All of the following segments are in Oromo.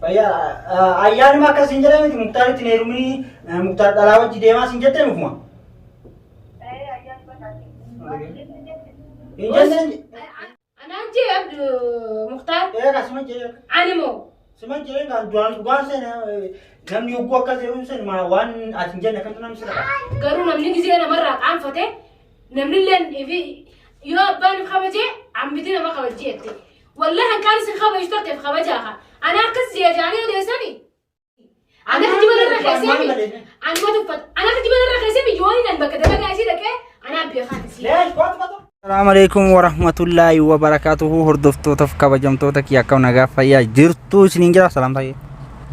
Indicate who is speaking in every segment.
Speaker 1: Fayyaa ayyaanuma akkas hin jedhame miti Muktaar itti heerumii Muktaar dhalaa wajji deemaa sin jette mufuma. Hin jenne.
Speaker 2: Anaan jee Abdu Muktaar.
Speaker 1: Eega sima jedhe.
Speaker 2: Ani moo.
Speaker 1: Sima jedhe kan duraan dhugaan seena namni yogguu akkas jedhu sen maa waan ati hin jenne akkamtu namni sirra.
Speaker 2: Garuu namni gizee namarraa qaanfate namni illee yoo abbaan kabajee ammiti nama kabajji jette. Wallahi hanqaan isin kabaju takka if kabajaa haa. Ana akkas jee jaanii odeessani. Ana kijiba narra keessee mi? Anuma tuffata. Ana kijiba narra keessee mi? Yoo inni bakka dalagaa isii dhaqee anaa beekaan isii.
Speaker 1: Leesh kootu kootu. Assalamu alaikum warahmatullahi wabarakatuhu hordoftootaaf kabajamtoota kiyya akkam nagaa fayyaa jirtu isiniin jira salaam tayyee.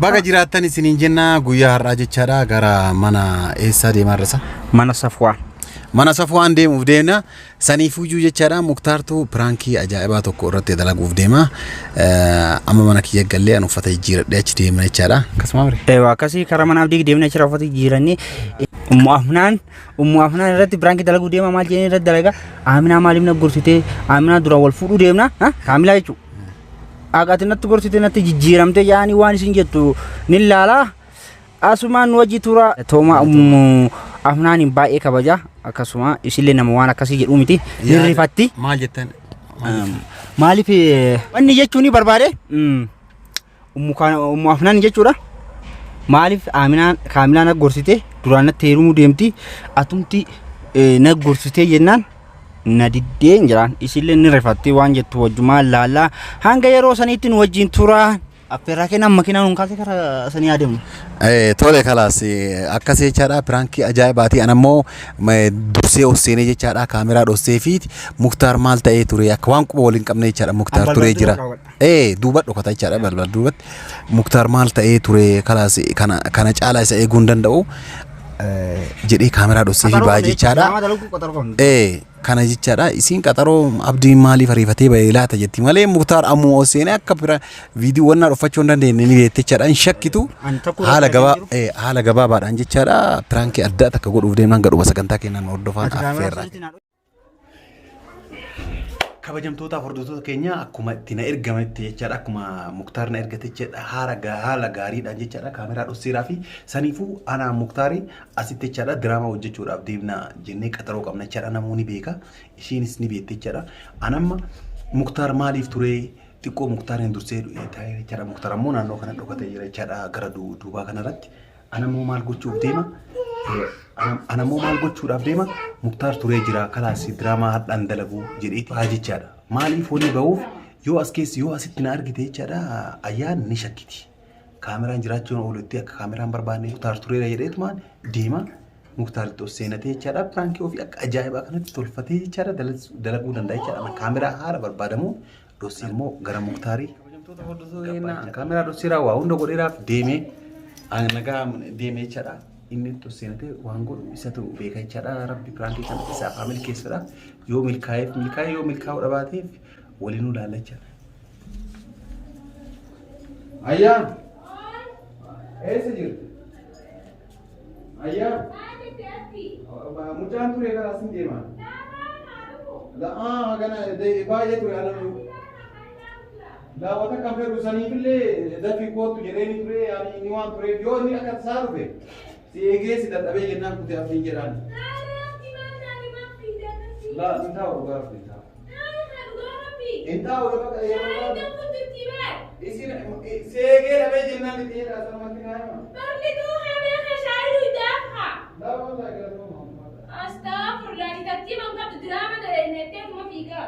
Speaker 3: Baga jiraattan isiniin jenna guyyaa har'aa jechaadha gara mana eessaa deemaa irra isa?
Speaker 1: Mana Safwaan.
Speaker 3: Mana Safwaan deemuuf deemna. Saniifuyyuu jechaadha Muktaartu piraankii ajaa'ibaa tokko irratti dalaguuf deema. Amma mana kiyya gallee an uffata jijjiiradhee achi deemna jechaadha. Akkasuma mire.
Speaker 1: Ewa akkasii karaa mana abdii deemnee achirraa uffata jijjiirannee Ummu Afnaan Ummu Afnaan irratti piraankii dalaguu deema maal jedhanii irratti dalaga Aaminaa maaliif na gorsitee Aaminaa duraan wal fuudhuu deemna kaamilaa jechuudha. Aqati natti gorsitee natti jijjiiramtee jedhanii waan isin jettu ni laalaa. Asumaan nu wajji tura. Tooma Ummu Afnaaniin baay'ee kabaja. Akkasuma isillee nama waan akkasii jedhuu miti. Ni rifatti.
Speaker 3: Maal jettan?
Speaker 1: Maaliif wanni jechuun ni barbaade? Ummu Afnaan jechuudha. Maaliif Aaminaan Kaamilaa na gorsite duraan natti heerumuu deemti atumti na gorsitee jennaan na diddee hin jiraan isillee ni rifatti waan jettu wajjumaan laallaa hanga yeroo saniitti nu wajjin turaa. Affeerraa kennaan makiinaa nuun kaasee karaa sanii adeemnu.
Speaker 3: Tole kalaas akkas jechaadha piraankii ajaa'ibaati an ammoo dursee ol seenee jechaadha kaameraa dhossee fi Muktaar maal ta'ee ture akka waan quba waliin qabne jechaadha Muktaar turee jira. Duuba dhokata jechaadha balbal duubatti Muktaar maal ta'ee ture kalaas kana kana caalaa isa eeguu hin danda'u jedhee kaameraa dhossee fi baay'ee jechaadha. Kana jechaadha isiin qaxaroo abdiin maaliif ariifatee bahee laata jetti malee Muktaar ammoo ol seenee akka bira viidiyoo wannaa dhoffachuu hin dandeenye ni beekte jechaadha hin shakkitu
Speaker 1: Ani tokko
Speaker 3: haala
Speaker 1: irratti
Speaker 3: gabaa
Speaker 1: jiru.
Speaker 3: haala gabaabaadhaan jechaadha piraankii addaa takka godhuuf deemnaan gadhuma sagantaa keenyaan hordofaan
Speaker 1: Ati kaameraa
Speaker 3: affeerra.
Speaker 1: sirriitti naa
Speaker 3: Kabajamtootaaf hordoftoota keenya akkuma itti na ergametti jechaadha akkuma Muktaar na ergate jechaadha haala haala gaariidhaan jechaadha kaameraa dhosseeraa fi saniifuu anaa Muktaari asitti jechaadha diraamaa hojjechuudhaaf deemna jennee qaxaroo qabna jechaadha namuu ni beeka ishiinis ni beekti jechaadha anamma Muktaar maaliif turee xiqqoo Muktaariin dursee taa'ee jechaadha Muktaar ammoo naannoo kana dhokatee jira jechaadha gara duubaa kanarratti Anammoo maal gochuuf deema? Anammoo maal gochuudhaaf deema? Muktaar turee jira kalaas diraamaa hadhaan dalagu jedhee baa jechaadha. Maaliif wanni ba'uuf yoo as keessa yoo asitti na argite jechaadha ayyaan ni shakkiti. Kaameraan jiraachuun oolutti akka kaameraan barbaanne Muktaar tureera jedheetumaan deema. Muktaar itti ol seenatee jechaadha piraankii ofii akka ajaa'ibaa kanatti tolfatee jechaadha dalaguu danda'a jechaadha. Kaameraa haala barbaadamuun Dhossee immoo gara Muktaarii. Kabajamtoota hordoftoota keenyaa kaameraa dhosseeraa waa hunda godheeraaf deemee nagaa deemee jechaadha. Inni itti seenatee waan godhu isatu beeka jechaadha. Rabbi piraankii kana isaaf haa milkeessudha. Yoo milkaa'eef milkaa'e yoo milkaa'uu dhabaateef waliinuu ilaalla jechaadha.
Speaker 4: Ayyaan! Eessa jirta? Ayyaan! Mucaan ture karaa sin deema. La'aa gana baay'ee ture ana Daawwata kan fedhu saniifillee dafii koottu jedheeni ture ani inni waan tureef yoo inni akka tasaa dhufe si eegee si dadhabee jennaan kute abdiin jedhaan. Laa hin taa'u dhugaa rabbi hin taa'u. Hin taa'u yeroo yeroo isin si eegee dhabee jennaan itti jedhaa sanumatti naa hima. Laa wallahi galatooma.
Speaker 2: Astagfirullah, tartiiba hin qabdu diraama dalagnettee kuma fiigaa.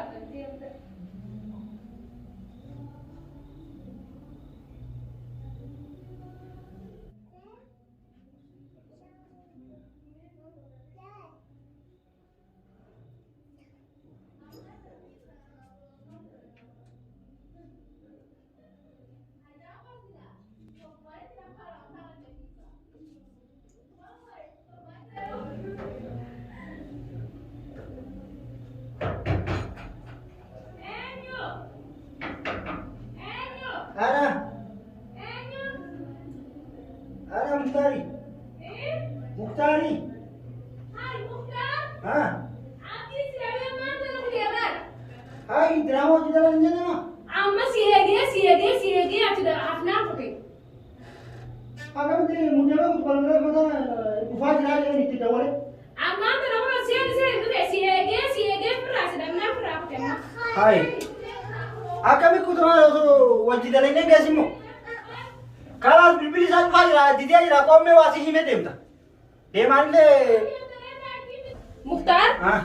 Speaker 1: Ana. Ana Muktari. Muktari. Ha? Hai, drama hojii dalan jennama.
Speaker 2: Amma si eegee si eegee si eegee ati hafnaan kute.
Speaker 1: Akkamitti muddamee kutu kan dhufaa jiraa jedhan itti dawwale.
Speaker 2: Ammaan kana kun seen seen dhufe si eegee si eegee firraa si dhabnaa firraa kute amma.
Speaker 1: Hayi. Akkamitti kutu osoo wajji dalagnee geessi immoo. Kalaas bilbilli isaa dhufaa jira didee jira qommee waa si himee deemta. Deemaanillee.
Speaker 2: Muktaar.
Speaker 1: Ah.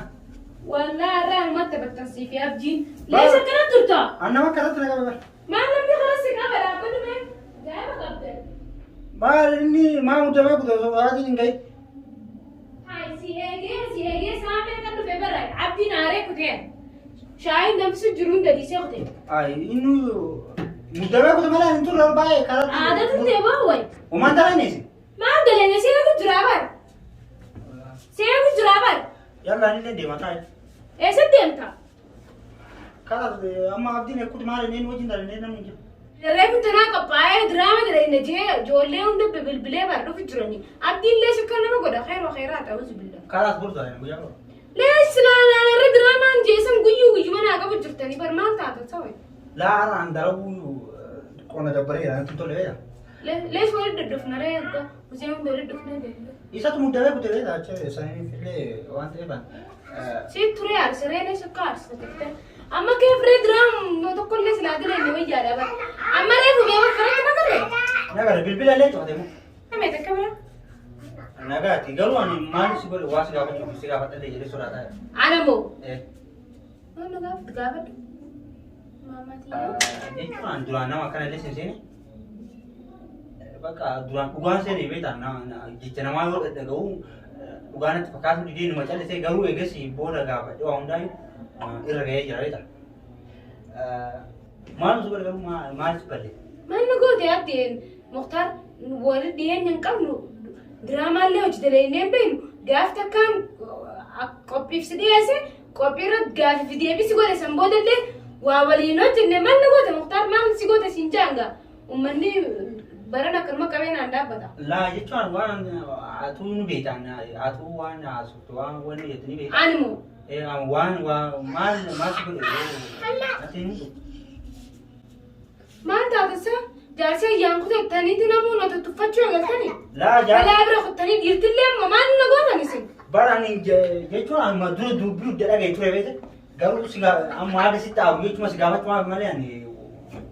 Speaker 2: Wallaahi irraa namatti baxxansii fi abjiin. Leesha akkana turta.
Speaker 1: Annama akkanatti na qaba.
Speaker 2: Maal namni karaa si qaba dhaabbatu mee? Gaafa qabdan.
Speaker 1: Maal inni maa muddamee kutu osoo waatiin hin gahin.
Speaker 2: Hayi si eegee si eegee saamee kan dhufe bara abdiin aaree kutee. Shaayiin namsi jiruun gadi isee kutee.
Speaker 1: Ayi inni muddamee kutu malee hin turre baay'ee karaa.
Speaker 2: Aadaa turtee boo wayi.
Speaker 1: Uumaan dalagneesi.
Speaker 2: Maal dalagna seeku jiraa bara. Seeku jiraa bara.
Speaker 1: Yalla anillee deema taa'e.
Speaker 2: Eessatti deemta?
Speaker 1: Kalaas amma abdiin kutu maal inni wajjin dalagnee namni jiru.
Speaker 2: Reefu tanaa qophaa'ee diraama dalagna jee ijoollee hunda bilbilee bara dhufu jiranii. Abdiin leeshu kan nama godha khayra khayraa ta'us billah.
Speaker 1: Kalaas burta guyyaa qaba.
Speaker 2: Lees laalaan irra diraamaan jeesan guyyuu guyyuma naa qabu jirtanii bar maal taatan sawe.
Speaker 1: Laa an dalaguu qonna dabbaree natti tole beektaa.
Speaker 2: Lees walitti daddufna ree erga Huseen hunda walitti dhufnee deemna.
Speaker 1: Isatu muddamee kute beektaa achi saniif illee waan ta'eef
Speaker 2: Si ture aarsa ree lees akka aarsa turte. Amma kee firee diraam tokko illee silaa direenya wayyaadha bara. Amma reefu mee bakka irratti nagarree?
Speaker 1: Nagara bilbila illee cufate moo.
Speaker 2: Mee takka bira.
Speaker 1: Nagaati garuu ani maal si godhe waa si gaafachuuf si gaafadhallee jedhee sodaataa jira.
Speaker 2: Ana moo?
Speaker 1: Eh.
Speaker 2: Waan nu gaafatu gaafadhu. Maamaatii.
Speaker 1: Jechuun ani duraan nama akkana illee sin seene. Bakka duraan dhugaan seene beektaa jecha namaa yoo dhaga'u dhugaan natti fakkaatu didee numa callisee garuu eegas booda gaafadhe waa hundaayyuu irra ga'ee jira beektaa. Maal si godhe garuu maal si balle?
Speaker 2: Maal nu goote ati Muktaar wali dhiyeenya hin qabnu diraamaallee hojii hin beeknu gaaf takkaan qophiif si dhiyeesse qophii irratti gaaffii fi deebisi godhe san boodallee waa waliin hojjenne maal nu goote Muktaar maal si goote siin jaanga uummanni baran akkanuma qabeenaan dhaabbata.
Speaker 1: Laa jechuun waan atuu nu beektaan atuu waan haasoftu waan wanni jettu ni beektaa.
Speaker 2: Ani moo
Speaker 1: Waan waan maal maal si godhe ati hin
Speaker 2: maal taatessa jaarsi ayyaan kutettaniiti namoota tuffachuu eegaltanii.
Speaker 1: Laa jaa
Speaker 2: Balaa bira kuttanii dhiirtillee amma maal na gootan isin?
Speaker 1: Bara ani jechuun amma dura dubbii hunda dhagaye ture beekte garuu si amma haga sitti dhaabu jechuuma si gaafachumaaf malee ani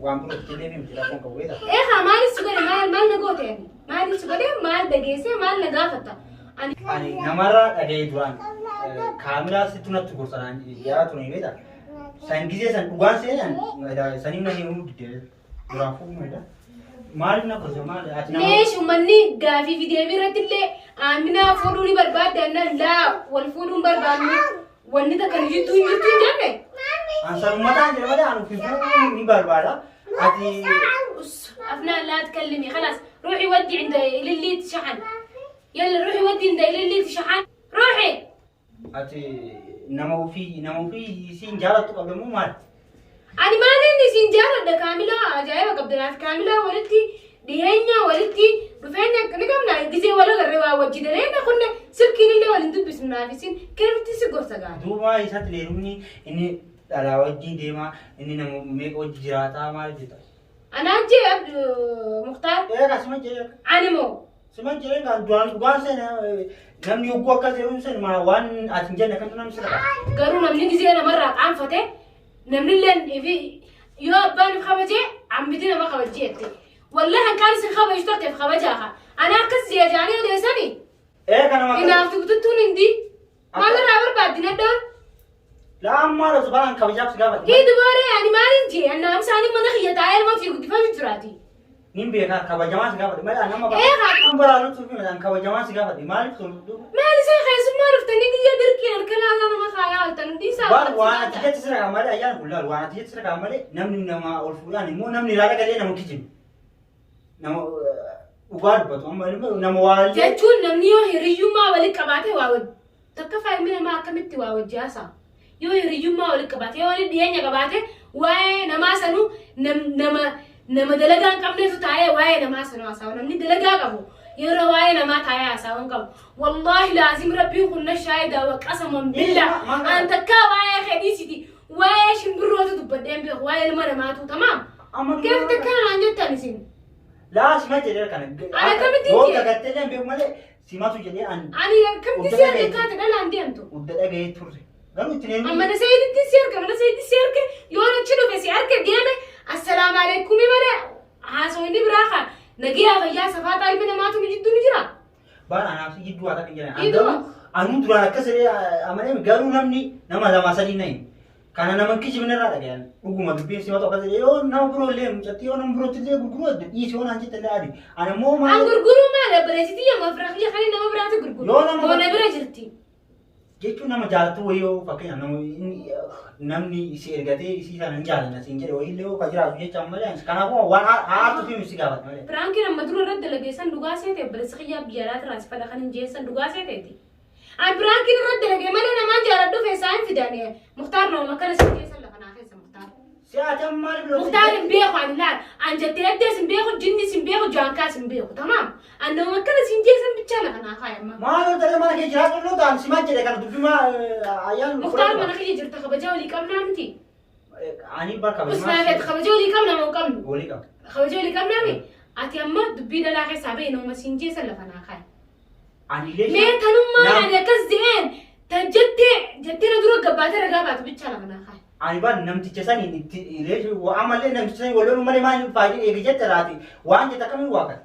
Speaker 1: waan biroo itti deebiin miti rakkoon qabu beektaa.
Speaker 2: Eegaa maal si godhe maal maal na goote ani? Maal si godhe maal dhageesse maal na gaafatta? Ani
Speaker 1: Ani namarraa dhagaye duraan kaameraa sitti natti gorsanaan yaa ture beektaa. San gisee san dhugaan seenan saniif na himuu didde duraan fuudhu maaliif na gorsa maal ati nama.
Speaker 2: Leesh uummanni gaafii fi deebii irratti illee Aaminaa fuudhuu ni barbaadde annaan laa wal fuudhuu hin barbaannu wanni takka nu jidduu hin jirtu hin jenne.
Speaker 1: An sanumataan jira malee ani ofii fuudhuu ni barbaada. Ati
Speaker 2: أفنان لا تكلمي خلاص روحي ودي عند للي شحن يلا روحي ودي عند للي شحن روحي.
Speaker 1: Ati nama ofii siin jaalattu qabda moo maal?
Speaker 2: Ani maal inni siin jaaladha kaamilaa ajaa'iba qabdanaaf kaamilaa walitti dhiyeenya walitti dhufeenya ni qabna gisee wal agarree waa wajji daleena kunne silkiin illee waliin dubbisnu naaf isin keerti si gorsa gaara.
Speaker 1: Duuba isatti leerumni inni dhalaa wajjin deema inni nama meeqa wajji jiraataa maal jetta?
Speaker 2: Anaan jee Muktaar.
Speaker 1: Eegaa sima jedhee.
Speaker 2: Ani moo?
Speaker 1: Sima jedhee kan duraan dhugaan seena namni yogguu akkas jedhu seena maa waan ati hin jenne akkamtu namni sirra.
Speaker 2: Garuu namni gisee namarraa qaanfate namni illee yoo abbaan kabajee ammiti nama kabajee jette. Wallahi hanqaan isin kabaju turteef kabajaa haa. Ana akkas jee jaanii odeessanii.
Speaker 1: Eegaa nama.
Speaker 2: Inaaftu bututtuun hindi. Maalirraa barbaaddi nadhaan?
Speaker 1: Laa ammaa dhoosu baraan kabajaaf si gaafate.
Speaker 2: Hii dubaree ani maalin jee annaam isaanii mana kiyya taa'ee ilma ofii guddifachuu jiraati.
Speaker 1: Nin beekaa kabajamaa si gaafate malee nama
Speaker 2: Eegaa.
Speaker 1: Kan baraan nuti fi kabajamaa si gaafate maaliif sun duuba?
Speaker 2: Maal isaan keessummaa dhuftanii kiyya dirqiin harka laalaa nama kaayaa ooltan hundi isaa.
Speaker 1: Waan waan ati jette sirra kan malee ayyaan kun laal waan ati jette sirra kan malee namni nama ol fuudhaan immoo namni ilaala galee nama kijibu. Nama dhugaa dubbatu amma nama waa
Speaker 2: Jechuun namni yoo hiriyyummaa walitti qabaate waa wajji takka faayimni namaa akkamitti waa wajji haasa'a. Yoo hiriyyummaa walitti qabaate yoo walitti dhiyeenya qabaate waa'ee namaa sanuu nama nama dalagaa hin qabnetu taa'ee waa'ee namaa sanuu haasa'a. Namni dalagaa qabu yeroo waa'ee namaa taa'ee haasa'uu hin qabu. Wallaahi laazim rabbiin kun na shaayidaa wa qasaman billaa. An takkaa waa'ee fedhiisiti waa'ee shimbirrootu dubbadhee hin beeku waa'ee ilma namaatu tamaam.
Speaker 1: Amma
Speaker 2: Keef takkaa naan jettan isin.
Speaker 1: Laa sima jedhee kana.
Speaker 2: Ani akkamitti
Speaker 1: Yoo
Speaker 2: jedhe?
Speaker 1: dagattee illee hin beeku malee simatu jedhee ani
Speaker 2: Ani akkamitti si arge kaate dhalaan deemtu.
Speaker 1: udda dhaga'ee turre. Garuu ittiin eenyu.
Speaker 2: Amma na sayiditti si arge mana sayiditti si arge yoo achi dhufe si arge deeme assalaamu alaikum malee haasawni biraa kaa nagiyaa fayyaa safaataa ilmi namaatu nu jidduu ni jira.
Speaker 1: Baan anaaf si jidduu haa ta'an jedhan.
Speaker 2: Idduma.
Speaker 1: Anuu duraan akkas jedhee amanee garuu namni nama lama sadii na himu. Kana nama hin kijibne irraa dhagayan. Dhuguma dubbiin simatu akkas jedhee yoo nama biroo illee mucattii yoo nama birootti illee gurguruu adda dhiisi yoo naan jette illee adi. Ani immoo
Speaker 2: An
Speaker 1: maal
Speaker 2: gurguruu maal obboleessitii yommuu fira kiyya kan nama biraatu gurguru.
Speaker 1: Yoo nama-
Speaker 2: Moona bira jirti.
Speaker 1: jechuun nama jaalatu wayii yoo fakkeenyaaf nama inni- namni si ergatee isii sana hin jaalanna siin jedhe wayii illee yoo ka jiraatu jecha malee kanaafuu waan haartu fi si gaafate malee.
Speaker 2: Piraankiin amma dura irratti dalageessan dhugaa seete obboleessi kiyyaa biyya alaa tiraasifadha kan hin jeessan dhugaa seeteeti. An piraankiin irratti dalagee malee namaan jaaladhu feesaa hin fidane. Muktaar nama akkana si jeessan lafa naa keessa Muktaar.
Speaker 1: Si'aati amma maaliif lolti?
Speaker 2: Muktaar hin beeku ani laal. An jettee addees hin beeku, jinnis hin beeku, jaankaas hin beeku. Tamaam. An nama akkana siin jeessan bichaa lafa naa kaaya amma.
Speaker 1: Maal yoo ta'e mana kee jiraatu loo ta'an simaa jedhe kana dubbimaa ayyaan.
Speaker 2: Muktaar mana kiyya jirta kabaja walii qabnaa miti.
Speaker 1: Ani bakka
Speaker 2: Usmaafet kabaja walii qabna moo qabnu?
Speaker 1: Walii qaba.
Speaker 2: Kabaja walii qabnaa mi? Ati amma dubbii dhalaa keessaa bahi nama siin jeessan lafa naa kaaya.
Speaker 1: Ani illee.
Speaker 2: Mee tanummaan ani akkas je'een tan jettee jettee na dura gabbaatee ragaa baatu bichaa lafa naa kaaya.
Speaker 1: Ani baan namticha saniin itti illee ammallee namticha saniin wal loluu malee maal faayidaa eegi jette laati waan jette akkamiin waaqata.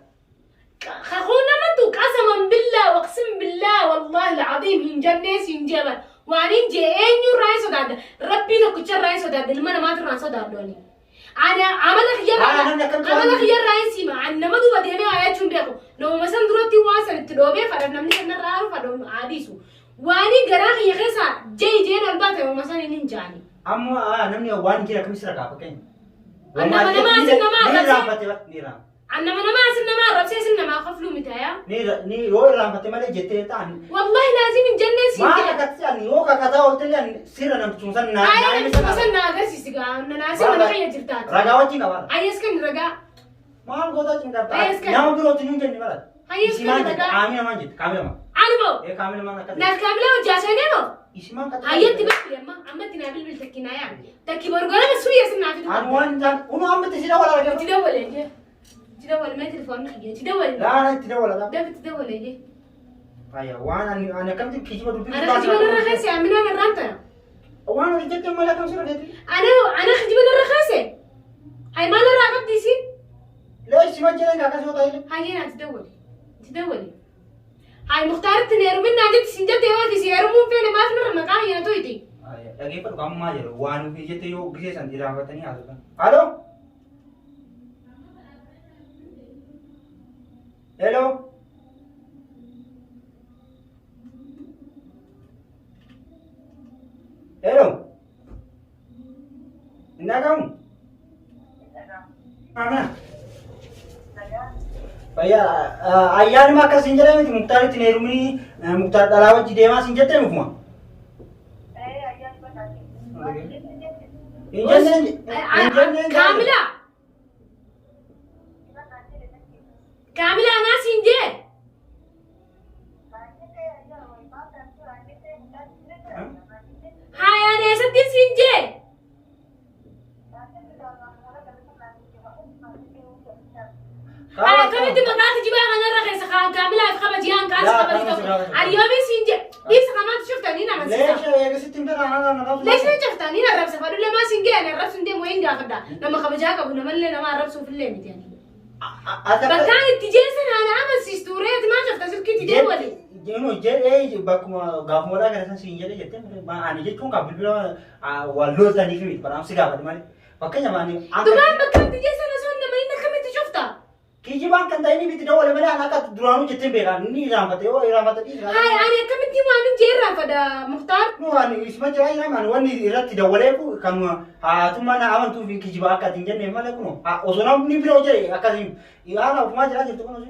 Speaker 2: Kakuu namatu qasaman billaa waqsin billaa wallaahi alcaziim hin jennee siin jeeban waan hin jee eenyurraa hin sodaadda rabbii tokkicha irraa hin sodaadda ilma namaatirraa hin sodaaddu ani. Ani amala
Speaker 1: Haa,
Speaker 2: kiyyarraa
Speaker 1: namni akkamitti
Speaker 2: amala
Speaker 1: waan-
Speaker 2: kiyyarraa hin siima ani nama duuba deemee waa jechuun beeku namuma san duratti waan san itti dhoobee fadha namni sanarraa haru fadha adiisu waan garaa kiyya keessa jee jeen ol baate namuma san hin jaani.
Speaker 1: Amma namni waan jira akkamitti sirra kaafa keenya.
Speaker 2: Nama nama asin nama
Speaker 1: Ni
Speaker 2: arrabsee.
Speaker 1: irraanfatte bara ni irraanfatte.
Speaker 2: An nama nama asin nama arrabsee asin namaa kofluu miti yaa.
Speaker 1: Ni ni yoo irraanfatte malee jettee ta'an.
Speaker 2: Wallahi laazim hin jennee siin
Speaker 1: Maal
Speaker 2: jedhe.
Speaker 1: akkatti ani yoo kakataa oolte illee ani sirra namtichuma san naa
Speaker 2: Ayya
Speaker 1: naa
Speaker 2: namtichuma san na agarsiisi gaa nanaasii mana kiyya jirtaati.
Speaker 1: Ragaa wajjin qabaadha.
Speaker 2: Ayyas kan ragaa.
Speaker 1: Maal goota cinqabda?
Speaker 2: Ayyas kan-
Speaker 1: Nama birootti hin jenne bara.
Speaker 2: Ayyas
Speaker 1: Isimaan
Speaker 2: kan
Speaker 1: jette
Speaker 2: ragaa.
Speaker 1: kaamila maan jette kaamila maan.
Speaker 2: Ani moo
Speaker 1: Ee kaamila maan akkas.
Speaker 2: naaf kaamilaa hojii haasa'ee moo?
Speaker 1: Isimaan kattaa.
Speaker 2: Ayyatti bilbili amma ammatti naa bilbil takki naa yaami. Takki borgorama suuyya sin naa fidu.
Speaker 1: Ani waan hin taane unu amma itti si dawala argama.
Speaker 2: Itti dawwalee jee. Itti dawwale mee telefoonni kiyya itti dawwale.
Speaker 1: Laana itti dawala dha.
Speaker 2: Daf itti dawwale jee.
Speaker 1: Ayya waan ani ani akkamitti kijiba dubbii.
Speaker 2: Ana kijiba narra keesse aminaan irraan tana.
Speaker 1: Waan ani jette malee akkam sirra keeti.
Speaker 2: Ana ana kijiba narra keesse. Hay maal irraa qabdi isin?
Speaker 1: Lee sima jedhan akkas yoo ta'e.
Speaker 2: Hayyee naa itti dawwale. Itti dawwale. Hay Muktaaritti na heerumin naa jetti sin jette yoo ati si heerumuun feene maaf nurra maqaa kiyya na to'iti.
Speaker 1: Dhageeffadhu qaamummaa jedhu waan ofii jette yoo gisee san irraanfatanii haasofan. Halo. Hello. Hello. Hin dhagahamu? Amina. Fayyaa ayyaanuma akkas hin jedhame miti Muktaaritti hin heerumini Muktaar dhalaa wajji deemaa sin jette mukuma. Hin jenne hin jenne.
Speaker 2: Kaamila. Kaamila anaa siin jee. Haayaan eessatti siin jee. Haa akkamitti maqaa kijibaa kanarra keessa kaamilaaf kabajiyaan kaas kabaji tokko. Ani yoomiin siin jee. Dhiisa kamaatu shiftanii na amansiisa.
Speaker 1: Leesha eegasitti hin fedha anaa na
Speaker 2: Leesha ciftanii na arrabsa fadhu lamaa siin gee ani arrabsu hin deemu hin gaafadha. Nama kabajaa qabu namallee nama arrabsuuf illee miti ani. Bakkaan itti jeessan ana amansiistu reeti maa cufta silkiitti deemu waliin.
Speaker 1: Jennu jedhee bakkuma gaafumadhaa kana san siin jedhe jettee ani jechuun kan bilbila wal loltaniif miti baraamsi gaafadhe malee. Fakkeenyaaf ani
Speaker 2: Duraan bakka itti jeessan osoo hin namaniin akkamitti cufta?
Speaker 1: Kijibaan kan ta'e inni itti dawwale malee ani akka duraanuu jettee hin beekan inni irraanfate yoo irraanfate dhiisa.
Speaker 2: Hayi ani akkamitti waan hin jee irraanfadha Muktaar.
Speaker 1: Nu ani isuma jira jira ani wanni irratti dawwaleefu kan haatummaa na amantuu fi kijiba akka ati hin jenne malee kuno osoo namni biroo jedhe akkasii haala ofumaa jira jirtu kuno.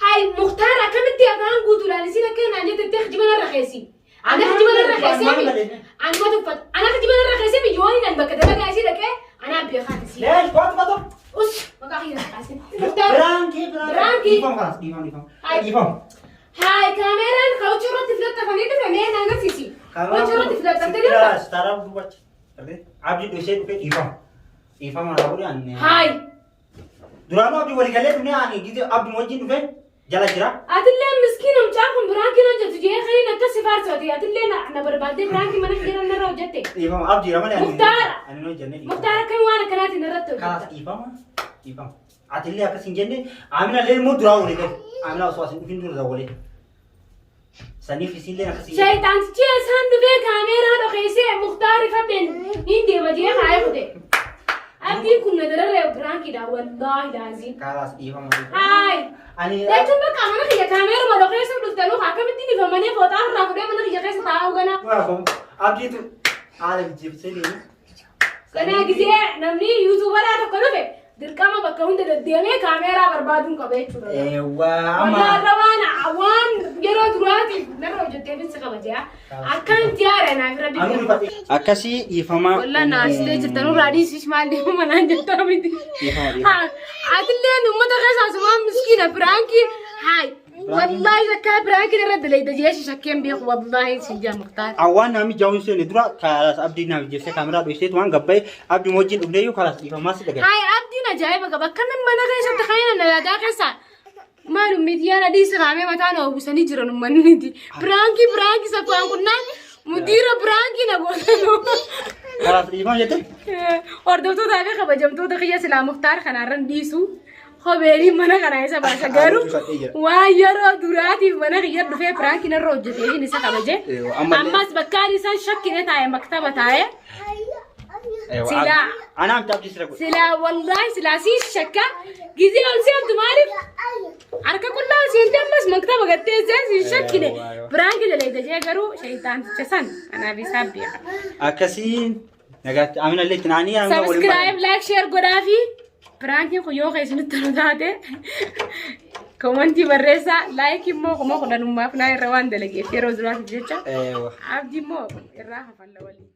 Speaker 2: Hayi Muktaar akkamitti afaan guutuudhaan isin akka naan jettetti kijiba narra keessi. Ana kijiba narra keessee mi? Ani mata uffata. Ana kijiba narra keessee mi yoo inni bakka dalagaa isii dhaqee anaa beekaati sii.
Speaker 1: Leesh kootu kootu.
Speaker 2: Us maqaa kiyya kaasin. Muktaar.
Speaker 1: Biraankii biraankii.
Speaker 2: Biraankii.
Speaker 1: Dhiifama kanas dhiifama dhiifama.
Speaker 2: Hayi.
Speaker 1: Dhiifama.
Speaker 2: Hayi kaameeraan ka'uchuu irratti filattafanii dhufe mee na agarsiisi. Ka'uchuu irratti filattaftee dhufta.
Speaker 1: Sitaaraa duubachi. Abdii dhoosee dhufee dhiifama. Dhiifama na godhe ani.
Speaker 2: Hayi.
Speaker 1: Duraanuu abdii walii galee dhufnee ani gizee abdii wajjin dhufee jala jira.
Speaker 2: Atillee miskiina mucaan kun biraankii hojjetu jee kaniin akkas si faarsooti. Atillee na barbaaddee biraankii mana kiyya narra hojjette.
Speaker 1: Dhiifama abdiira malee ani.
Speaker 2: Muktaara.
Speaker 1: Ani hin hojjenne dhiifama.
Speaker 2: Muktaar akkami waan akkanaatiin irratti
Speaker 1: Kaas
Speaker 2: hojjetta.
Speaker 1: dhiifama. Dhiifama. Atillee akkas hin jenne Amina illee immoo duraa walii gale. Amina osoo as hin dhufin dura walii. Saniif isinillee akkas hin jenne.
Speaker 2: Shayxaantichi isaan dhufee kaameeraa dhokeessee Muktaar ifadheen hin deema jee kaayee fute. Abdiin kun na dararee biraankiidha wallaahi laaziin.
Speaker 1: Kaas dhiifama.
Speaker 2: Haay.
Speaker 1: Ani
Speaker 2: Jechuun bakka mana kiyya kaameeruma dhokeessuu dhuftanuu akkamittiin ifamanii fooxaa irraa fudhee mana kiyya keessa taa'uu ganaa.
Speaker 1: Abdiitu haala jijjiirsee deemu.
Speaker 2: Ganaa gisee namni yuutuubaraa tokko dhufe dirqama bakka hunda deddeemee kaameeraa barbaaduun qaba jechuudha.
Speaker 1: Eewwaa amma.
Speaker 2: Walaa irra waan yeroo duraatiif narra hojjetteefis si kabajaa. Akkan tiyaara naaf irra biqilaa.
Speaker 1: Akkasii dhiifama.
Speaker 2: Walaa naasitee jirtan irraa dhiisis maal deemu manaan jettaa miti.
Speaker 1: Dhiifama dhiifama.
Speaker 2: Atilleen uummata keessaa sumaan miskiina biraankii haay. Wallaahi takkaa biraankiin irra dalayda jeeshi shakkeen beeku wallaahi si jaa Muktaar.
Speaker 1: Awwaan naami jaawun seene dura kaalaas abdii naaf jeessee kaameraa dhoksee waan gabbaa'e abdii wajjin dhufneeyyuu kaalaas dhiifamaa si dhagaye.
Speaker 2: Haay abdiin ajaa'iba qaba. Akkamiin mana keessatti kaayina nalaagaa keessa maal miidiyaan adii siraamee mataa na uwwisanii jiran uummanni. Biraankii biraankii saffaan kunnaan mudiira biraankii na gootanu.
Speaker 1: Kaalaas dhiifama jette?
Speaker 2: Hordoftootaa fi kabajamtoota kiyya silaa Muktaar kanaarran dhiisu. Kobeelii mana kanaa isa baasa garuu waan yeroo duraatiif mana kiyya dhufee biraankii narra hojjetee hin isa kabaje. Ammas bakkaan isaan shakkine taa'e maktaba taa'e. Silaa.
Speaker 1: Anaa miti abdii sira godhe.
Speaker 2: Silaa wallaahi silaa sii shakka gizee ol seentu maaliif harka qullaa ol seente ammas maktaba gattee seen sii shakkine biraankii dalayda jee garuu shayitaanticha san kanaaf isaa beeka.
Speaker 1: Akkasii nagaatti amina illee itti naanii amina waliin.
Speaker 2: Subscribe, like, share godhaa fi biraankiin kun yoo keessanitti tolu taate komantii barreessaa like immoo 10,000 naa irra waan dalageef yeroo duraatiif jecha
Speaker 1: Eewwa.
Speaker 2: abdii immoo irraa hafalla waliin.